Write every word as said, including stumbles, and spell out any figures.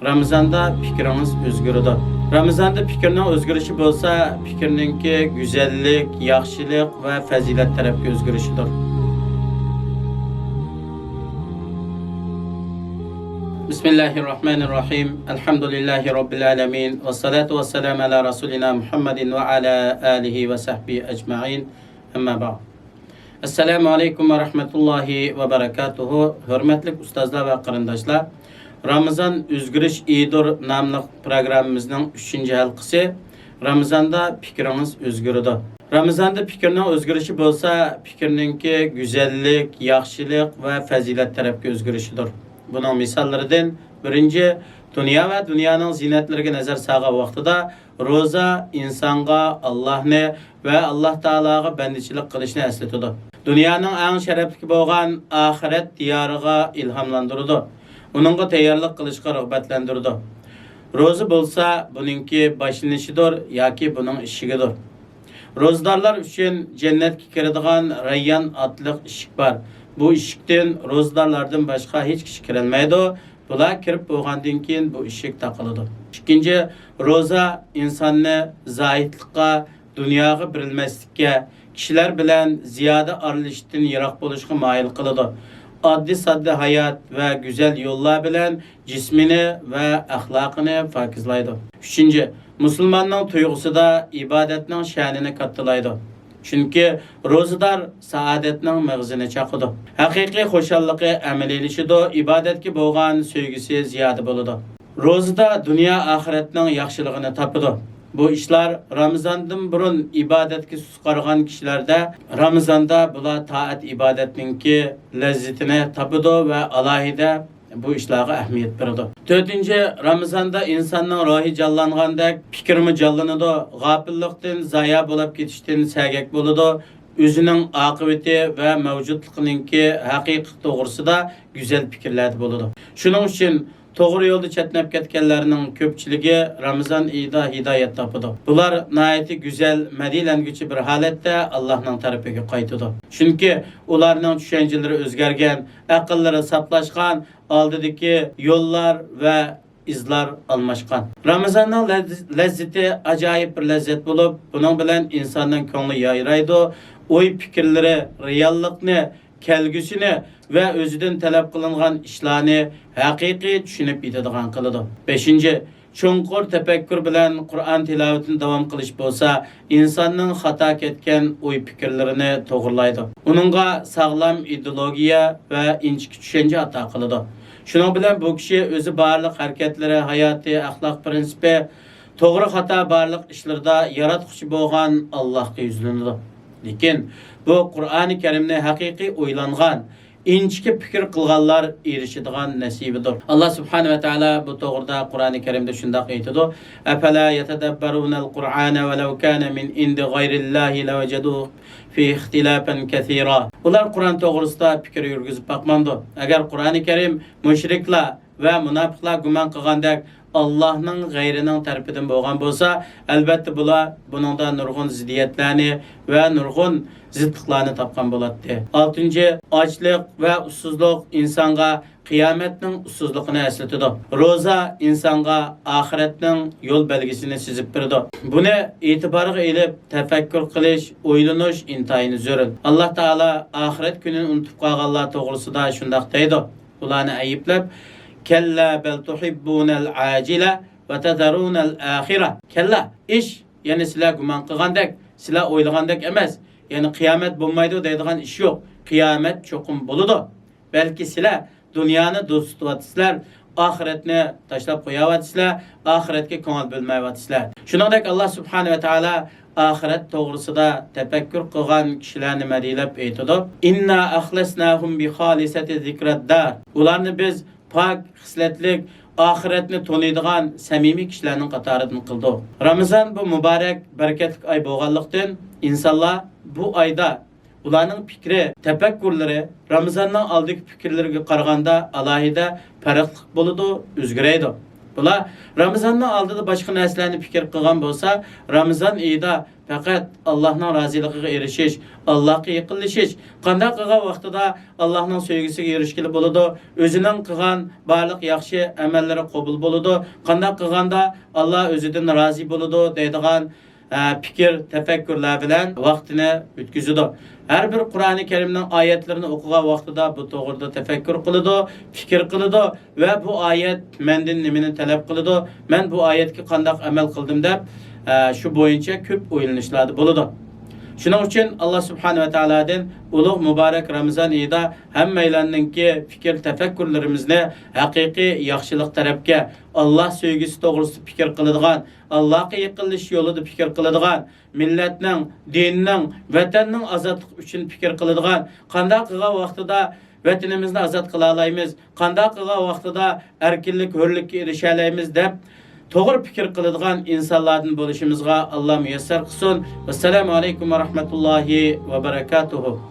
رامىزاندا پىكرىڭىز ئۆزگىرىدۇ. رامىزاندا پىكىرنىڭ ئۆزگىرىشى بولسا، پىكىرنىڭكى گۈزەللىك، ياخشىلىق ۋە پەزىلەت تەرەپكە ئۆزگىرىشىدۇر. بىسمىللاھىررەھمانىررەھىم. ئەلھەمدۇلىللاھى رەببىل ئالەمىن. ۋەسسالاتۇ ۋەسسالامۇ ئالا رەسۇلىنا مۇھەممەدىن ۋە ئالا ئالىھى ۋە سەھبىھى ئەجمەئىن. ئەمما بەئد. ئەسسالامۇ ئەلەيكۇم ۋە رەھمەتۇللاھى ۋە بەرەكاتۇھۇ. ھۆرمەتلىك ئۇستازلار ۋە قېرىنداشلار، رامىزان ئۆزگىرىش ئېيىدۇر ناملىق پروگراممىمىزنىڭ ئۈچىنچى ھالقىسى، رامىزاندا پىكرىڭىز ئۆزگىرىدۇ. رامىزاندا پىكىرنىڭ ئۆزگىرىشى بولسا، پىكىرنىڭكى گۈزەللىك، ياخشىلىق ۋە پەزىلەت تەرەپكە ئۆزگىرىشىدۇر. بۇنىڭ مىساللىرىدىن بىرىنچى، دۇنيا ۋە دۇنيانىڭ زىننەتلىرىگە نەزەر سالغان ۋاقتىدا، روزا ئىنسانغا ئاللاھنى ۋە ئاللاھ تائالاغا بەندىچىلىك قىلىشنى ئەسلىتىدۇ. دۇنيانىڭ ئەڭ شەرەپلىكى بولغان ئاخىرەت دىيارىغا ئىلھاملاندۇرىدۇ. ئۇنىڭغا تەييارلىق قىلىشقا رىغبەتلەندۈرىدۇ. روزا بولسا بۇنىڭكى باشلىنىشىدۇر ياكى بۇنىڭ ئىشىكىدۇر. روزىدارلار ئۈچۈن جەننەتكە كىرىدىغان رەييان ئاتلىق ئىشىك بار. بۇ ئىشىكتىن روزىدارلاردىن باشقا ھېچ كىشى كىرەلمەيدۇ. بۇلار كىرىپ بولغاندىن كېيىن بۇ ئىشىك تاقىلىدۇ. ئىككىنچى، روزا ئىنساننى زاھىدلىققا، دۇنياغا بېرىلمەسلىككە، كىشىلەر بىلەن زىيادە ئارىلىشىشتىن يىراق بولۇشقا مايىل قىلىدۇ. ئاددىي-ساددا ھايات ۋە گۈزەل يوللار بىلەن جىسمىنى ۋە ئەخلاقىنى پاكىزلايدۇ. ئۈچىنچى، مۇسۇلماننىڭ تۇيغۇسىدا ئىبادەتنىڭ شەنىنى كاتتىلايدۇ. چۈنكى روزىدار سائادەتنىڭ مېغىزىنى چاقىدۇ. ھەقىقىي خۇشاللىقى ئەمەلىيلىشىدۇ، ئىبادەتكە بولغان سۆيگۈسى زىيادە بولىدۇ. روزىدا دۇنيا ئاخىرەتنىڭ ياخشىلىقىنى تاپىدۇ. بۇ ئىشلار رامىزاندىن بۇرۇن ئىبادەتكە سۇس قارىغان كىشىلەردە رامىزاندا بۇلار تائەت ئىبادەتنىڭكى لەززىتىنى تاپىدۇ ۋە ئالاھىدە بۇ ئىشلارغا ئەھمىيەت بېرىدۇ. تۆتىنچى، رامىزاندا ئىنساننىڭ روھى جانلانغاندەك، پىكرىمۇ جانلىنىدۇ، غاپىللىقتىن، زايا بولاپ كېتىشتىن سەگەك بولىدۇ، ئۆزىنىڭ ئاقىۋىتى ۋە مەۋجۇتلۇقىنىڭكى ھەقىقىتى توغرىسىدا گۈزەل پىكىرلەردە بولىدۇ. شۇنىڭ ئۈچۈن توغرا يولدا چەتنەپ كەتكەنلەرنىڭ كۆپچىلىكى رامىزان ئېيىدا ھىدايەت تاپىدۇ. بۇلار ناھايىتى گۈزەل، مەدھىيەلەنگۈچى بىر ھالەتتە ئاللاھنىڭ تەرىپىگە قايتىدۇ. چۈنكى ئۇلارنىڭ چۈشەنچىلىرى ئۆزگەرگەن، ئەقىللىرى ساپلاشقان، ئالدىدىكى يوللار ۋە ئىزلار ئالماشقان. رامىزاننىڭ لەز-، لەززىتى ئاجايىپ بىر لەززەت بولۇپ، بۇنىڭ بىلەن ئىنساننىڭ كۆڭلى يايرايدۇ، ئوي-پىكىرلىرى رېئاللىقنى، كەلگۈسىنى ۋە ئۆزىدىن تەلەپ قىلىنغان ئىشلارنى ھەقىقىي چۈشىنىپ يېتىدىغان قىلىدۇ. بەشىنچى، چوڭقۇر تەپەككۇر بىلەن قۇرئان تىلاۋىتىنى داۋام قىلىش بولسا، ئىنساننىڭ خاتا كەتكەن ئوي-پىكىرلىرىنى توغرىلايدۇ. ئۇنىڭغا ساغلام ئىدېئولوگىيە ۋە ئىنچىكە چۈشەنچە ئاتا قىلىدۇ. شۇنىڭ بىلەن بۇ كىشى ئۆزى بارلىق ھەرىكەتلىرى، ھاياتى، ئەخلاق پىرىنسىپى، توغرا-خاتا بارلىق ئىشلىرىدا ياراتقۇچى بولغان ئاللاھقا يۈزلىنىدۇ. لېكىن بۇ قۇرئانى كەرىمنى ھەقىقىي ئويلانغان، ئىنچىكە پىكىر قىلغانلار ئېرىشىدىغان نەسىبىدۇر. ئاللا سۇبھانە ۋە تائالا بۇ توغرىدا قۇرئانى كەرىمدە شۇنداق ئېيتىدۇ: «ئەپەلا يەتەدەببەرۇنەل قۇرئانە ۋەلەۋ كانە مىن ئىندى غەيرىللاھى لەۋەجەدۇ فىھى ئىختىلاپەن كەسىرا.» ئۇلار قۇرئان توغرىسىدا پىكىر يۈرگۈزۈپ باقمامدۇ؟ ئەگەر قۇرئانى كەرىم مۇشرىكلار ۋە مۇناپىقلار گۇمان قىلغاندەك ئاللاھنىڭ غەيرىنىڭ تەرىپىدىن بولغان بولسا، ئەلۋەتتە بۇلار بۇنىڭدا نۇرغۇن زىددىيەتلەرنى ۋە نۇرغۇن زىتلىقلارنى تاپقان بولاتتى. ئالتىنچى، ئاچلىق ۋە ئۇسسۇزلۇق ئىنسانغا قىيامەتنىڭ ئۇسسۇزلۇقىنى ئەسلىتىدۇ. روزا ئىنسانغا ئاخىرەتنىڭ يول بەلگىسىنى سىزىپ بېرىدۇ. بۇنى ئېتىبارغا ئېلىپ، تەپەككۇر قىلىش، ئويلىنىش ئىنتايىن زۆرۈر. ئاللا تائالا ئاخىرەت كۈنىنى ئۇنتۇپ قالغانلار توغرىسىدا شۇنداق دەيدۇ. ئۇلارنى ئەيىبلەپ، «كەللا بەل تۇھىببۇنەل ئاجىلە ۋە تەزەرۇنەل ئاخىرە.» كەللا، ئىش، يەنى سىلەر گۇمان قىلغاندەك، سىلەر ئويلىغاندەك ئەمەس. يەنى قىيامەت بولمايدۇ دەيدىغان ئىش يوق. قىيامەت چوقۇم بولىدۇ. بەلكى سىلەر دۇنيانى دوست تۇتۇۋاتىسىلەر، ئاخىرەتنى تاشلاپ قوياۋاتىسىلەر، ئاخىرەتكە كۆڭۈل بۆلمەيۋاتىسىلەر. شۇنىڭدەك ئاللا سۇبھانە ۋە تائالا ئاخىرەت توغرىسىدا تەپەككۇر قىلغان كىشىلەرنى مەدھىيلەپ ئېيتىدۇ: «ئىننا ئەخلەسناھۇم بىخالىسەتى زىكرەددار.» ئۇلارنى بىز پاك خىسلەتلىك، ئاخىرەتنى تونۇيدىغان سەمىمىي كىشىلەرنىڭ قاتارىدىن قىلدۇق. رامىزان بۇ مۇبارەك، بەرىكەتلىك ئاي بولغانلىقتىن، ئىنسانلار بۇ ئايدا ئۇلارنىڭ پىكرى، تەپەككۇرلىرى رامىزاننىڭ ئالدىدىكى پىكىرلىرىگە قارىغاندا ئالاھىدە پەرقلىق بولىدۇ، ئۆزگىرەيدۇ. بۇلار رامىزاننىڭ ئالدىدا باشقا نەرسىلەرنى پىكىر قىلغان بولسا، رامىزان ئېيىدا پەقەت ئاللاھنىڭ رازىلىقىغا ئېرىشىش، ئاللاھقا يېقىنلىشىش، قانداق قىلغان ۋاقتىدا ئاللاھنىڭ سۆيگۈسىگە ئېرىشكىلى بولىدۇ، ئۆزىنىڭ قىلغان بارلىق ياخشى ئەمەللىرى قوبۇل بولىدۇ، قانداق قىلغاندا ئاللاھ ئۆزىدىن رازى بولىدۇ دەيدىغان، ئە، پىكىر، تەپەككۇرلار بىلەن ۋاقتىنى ئۆتكۈزىدۇ. ھەر بىر قۇرئانى كەرىمنىڭ ئايەتلىرىنى ئوقۇغان ۋاقتىدا بۇ توغرىدا تەپەككۇر قىلىدۇ، پىكىر قىلىدۇ ۋە بۇ ئايەت مەندىن نېمىنى تەلەپ قىلىدۇ، مەن بۇ ئايەتكە قانداق ئەمەل قىلدىم دەپ، ئە، شۇ بويىچە كۆپ ئويلىنىشلاردا بولىدۇ. شۇنىڭ ئۈچۈن ئاللاھ سۇبھانەھۇ ۋە تائالادىن ئۇلۇغ مۇبارەك رامىزان ئېيىدا ھەممەيلەننىڭكى پىكىر تەپەككۇرلىرىمىزنى ھەقىقىي ياخشىلىق تەرەپكە، ئاللاھ سۆيگۈسى توغرىسىدا پىكىر قىلىدىغان، ئاللاھقا يېقىنلىشىش يولىدا پىكىر قىلىدىغان، مىللەتنىڭ، دىننىڭ، ۋەتەننىڭ ئازادلىقى ئۈچۈن پىكىر قىلىدىغان، قانداق قىلغان ۋاقتىدا ۋەتىنىمىزنى ئازاد قىلالايمىز، قانداق قىلغان ۋاقتىدا ئەركىنلىك، ھۆرلۈككە ئېرىشەلەيمىز دەپ توغرا پىكىر قىلىدىغان ئىنسانلاردىن بولۇشىمىزغا ئاللاھ مۇيەسسەر قىلسۇن. ۋەسسالامۇ ئەلەيكۇم ۋە رەھمەتۇللاھى ۋە بەرەكاتۇھۇ.